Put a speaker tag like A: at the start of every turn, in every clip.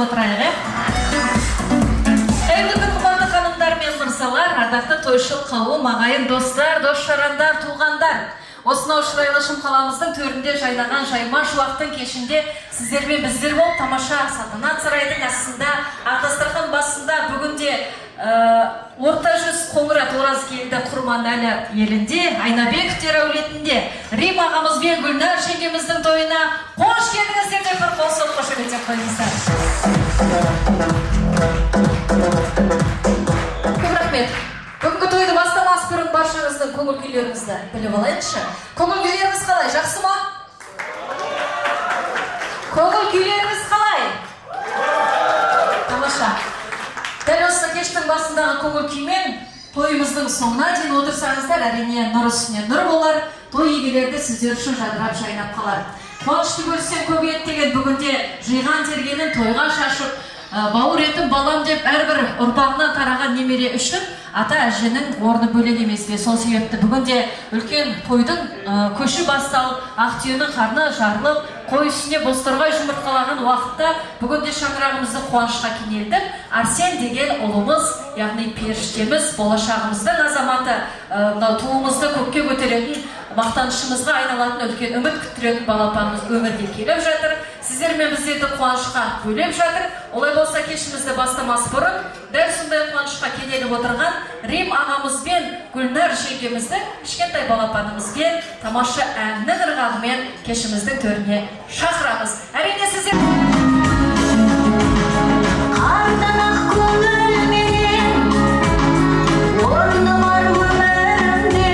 A: қосылып отырайық, иә? Қайырлы күн, қымбатты ханымдар мен мырзалар, ардақты тойшыл қауым, ағайын, достар, дос жарандар, туғандар. Осынау шырайлы Шымқаламыздың төрінде жайнаған жайма шуақтың кешінде сіздермен біздер болып, тамаша салтанат сарайдың астында, ақ дастархан басында бүгінде Орта жүз Қоңырат Оразкелді Құрманәлі елінде, Айнабековтер әулетінде Рим ағамыз бен Гүлнар жеңгеміздің тойына қош келдіңіздер деп бір қол соғып қошеметтеп қойыңыздар. Көп рахмет. Бүгінгі тойды бастамас бұрын баршаңыздың көңіл күйлеріңізді біліп алайыншы. Көңіл күйлеріңіз қалай, жақсы ма? Көңіл күйлеріңіз қалай? Тамаша. Дәл осы кештің басындағы көңіл күймен тойымыздың соңына дейін отырсаңыздар, әрине, нұр үстіне нұр болар, той иелері де сіздер үшін жадырап жайнап қалар. Қуанышты көрсең көбейеді деген, бүгінде жиған тергенін тойға шашып, бауыр етім балам деп әрбір ұрпағынан тараған немере үшін ата әженің орны бөлек емес пе? Сол себепті бүгінде үлкен тойдың көші басталып, ақ түйенің қарны жарылып, қой үстіне бозторғай жұмыртқалаған уақытта бүгінде шаңырағымызды қуанышқа кенелтіп, Арсен деген ұлымыз, яғни періштеміз, болашағымыздың азаматы, мынау туымызды көкке көтеретін, мақтанышымызға айналатын, үлкен үміт күттіретін балапанымыз өмірге келіп жатыр. Сіздер мен біздерді қуанышқа бөлеп жатыр. Олай болса, кешімізді бастамас бұрын дәл сондай қуанышқа кенеліп отырған Рим ағамыз бен Гүлнар жеңгемізді кішкентай балапанымызбен тамаша әннің ырғағымен кешіміздің төріне шақырамыз. Әрине, сіздер
B: Қардан ақ көңілменен орны бар өмірімде,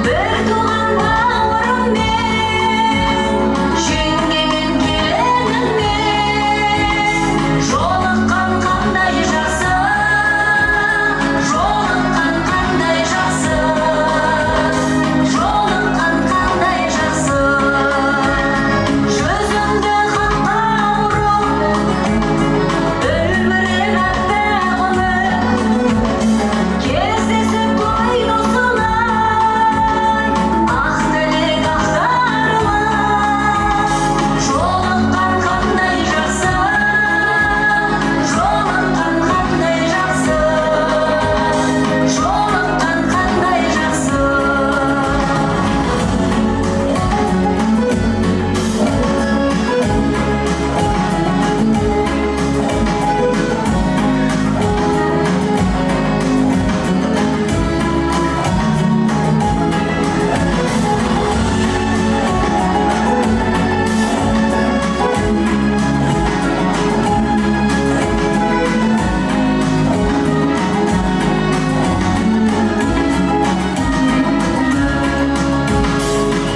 B: бір туған бауырыммен, жеңгемен, келініммен жолыққан қандай жақсы, жолыққан қандай жақсы, жолыққан қандай жақсы. Жүзімді хаққа ұрып, үлбіреп аппақ өмір, кездесіп той осылай, ақ тілек ақтарылып, жолыққан қандай жақсы, жолыққан қандай жақсы, жолыққан қандай жақсы.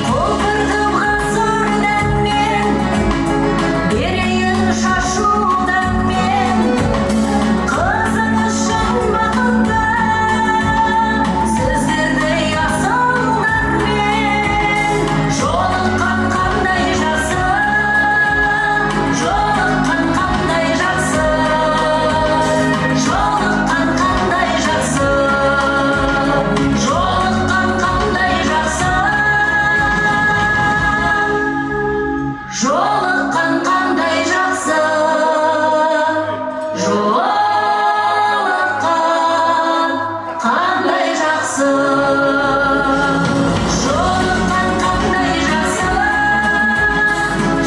B: Құлпыртып ғасырдан мен берейін шашудан мен, қызыңыз шын бақытты сіздердей асылдармен жолыққан қандай жақсы, жолыққан қандай жақсы, жолыққан қандай жақсы, жолыққан қандай жақсы, жолыққан қандай жақсы, жолыққан қандай жақсы, жолыққан қандай жақсы,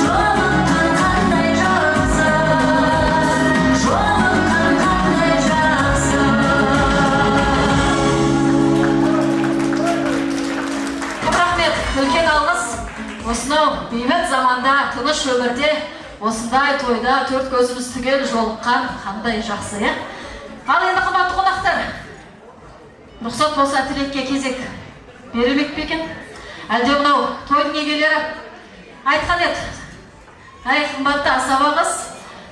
B: жолыққан қандай жақсы, жолыққан қандай жақсы.
A: Көп рахмет, үлкен алғыс. Осынау бейбіт заманда, тыныш өмірде осындай тойда төрт көзіміз түгел жолыққан қандай жақсы, иә? Ал енді, қымбатты қонақтар, рұқсат болса, тілекке кезек берілмек пе екен? Әлде мынау тойдың егелері айтқан еді: «Әй, қымбатты асаба қыз,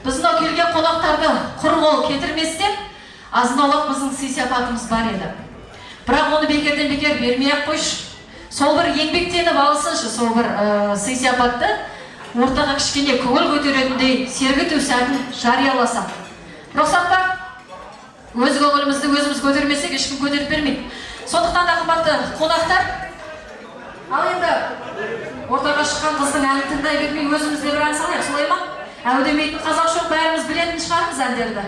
A: біз мынау келген қонақтарды құр қол кетірместен, азын аулақ біздің сый сияпатымыз бар еді, бірақ оны бекерден бекер бермей ақ қойшы, сол бір еңбектеніп алсыншы, сол бір сый сияпатты ортаға кішкене көңіл көтеретіндей сергіту сәтін жарияласам». Рұқсат па? Өз көңілімізді өзіміз көтермесек, ешкім көтеріп бермейді. Сондықтан да, қымбатты қонақтар, ал енді ортаға шыққан қыздың әнін тыңдай бермей, өзіміз де бір ән салайық, солай ма? Әу демейтін қазақ жоқ, бәріміз білетін шығармыз әндерді.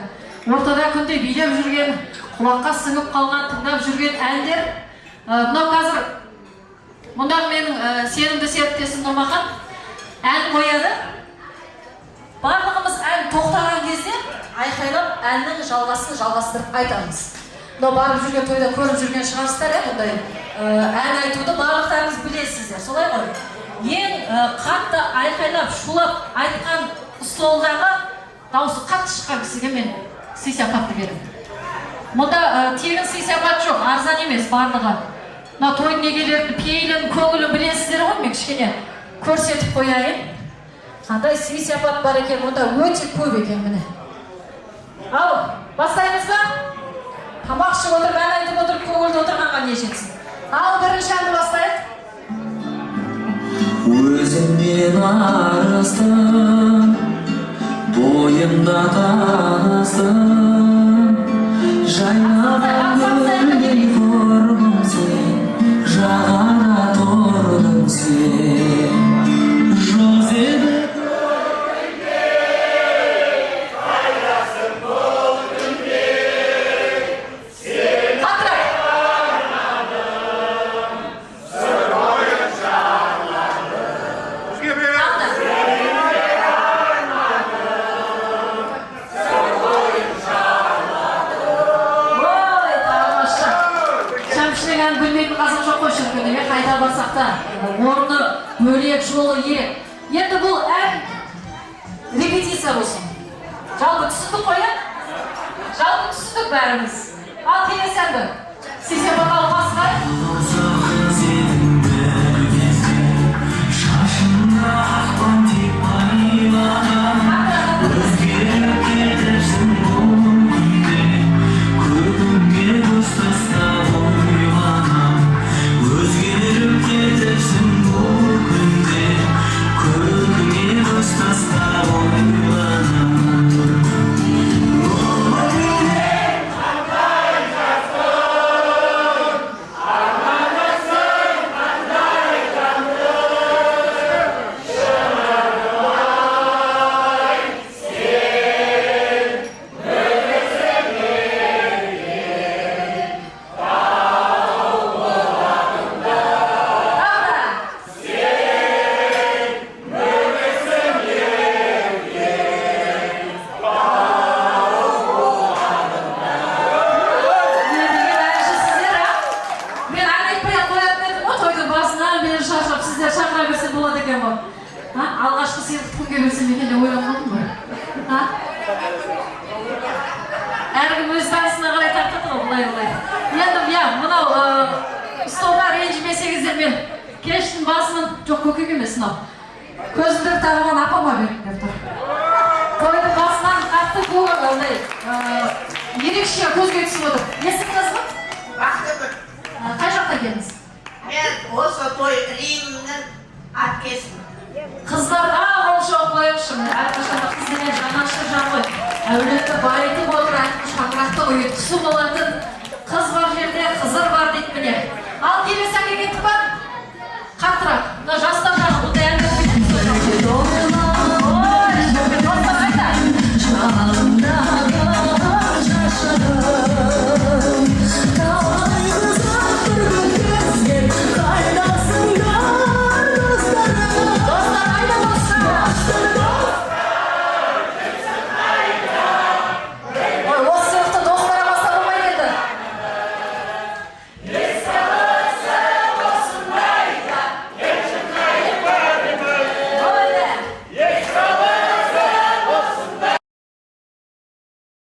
A: Ортада күнде билеп жүрген, құлаққа сіңіп қалған, тыңдап жүрген әндер. Мынау қазір мұндағы менің сенімді серіктесім Нұрмахан ән қояды. Барлығымыз ән тоқтаған кезде айқайлап әннің жалғасын жалғастырып айтамыз. Мынау барып жүрген тойда көріп жүрген шығарсыздар, иә, бұндай ән айтуды барлықтарыңыз білесіздер, солай ғой? Ең қатты айқайлап, шулап айтқан столдағы дауысы қатты шыққан кісіге мен сый сияпатты беремін. Мұнда тегін сый сияпат жоқ, арзан емес барлығы. Мына тойдың егелерінің пейілін, көңілін білесіздер ғой, мен кішкене көрсетіп қояйын. Қандай сый сияпат бар екен, мұнда өте көп екен міне. Ал, бастаймыз ба? Тамақ ішіп отырып, ән айтып отырып, көңілді отырғанға не жетсін. Ал, бірінші әнді бастайық.
C: Өзіңнен арыстым, бойымда таныстым, жайнаған гүлдей құрбым сен, жағада тұрдың сен. Жоқ еді.
A: Қаттырақ. Тағы да. Ой, тамаша. Шәмшінің әнін білмейтін қазақ жоқ қой шіркін, иә, қайда барсақ та орны бөлек, жолы ерек. Енді бұл ән репетиция болсын. Жалпы түсіндік қой, иә? Жалпы түсіндік бәріміз. Ал келесі әнді. Сейсен алып асығайық.
C: Сенің бір кезде шашыңда ақ бантик байлаған, өзгеріп кетіпсің бұл күнде, көркіңе көз тастап ойланам. Өзгеріп кетіпсің бұл күнде, көркіңе көз тастап ойланам.
A: Тағы да. Не деген әншісіздер, а? Мен ән айтпай ақ қоятын едім ғой, тойдың басынан бері шаршап, сіздер шақыра берсем болады екен ғой. А? Алғашқы сыйлықты кімге берсем екен деп ойланып қалдым ғой. А? Әркім өз барысына қарай тартады ғой, былай былай. Енді иә, мынау столға ренжімесеңіздер, мен кештің басының, жоқ, көкек емес мынау. Көзілдірік тағып апама бергім келіп тұр. Тойдың басынан қатты андай ерекше көзге түсіп отыр. Есіміңіз кім?
D: Бақтыгүл.
A: Қай жақта келдіңіз?
D: Мен осы той Римнің әпкесімін.
A: Қыздарға қол шоқ қояйықшы. Міне, әрқашан да қыз деген жанашыр жан ғой. Әулетті байытып отыратын, шаңырақты ұйытқысы болатын қыз бар жерде Қызыр бар дейді міне. Ал келесі әнге кеттік па? Қаттырақ. Мына жастар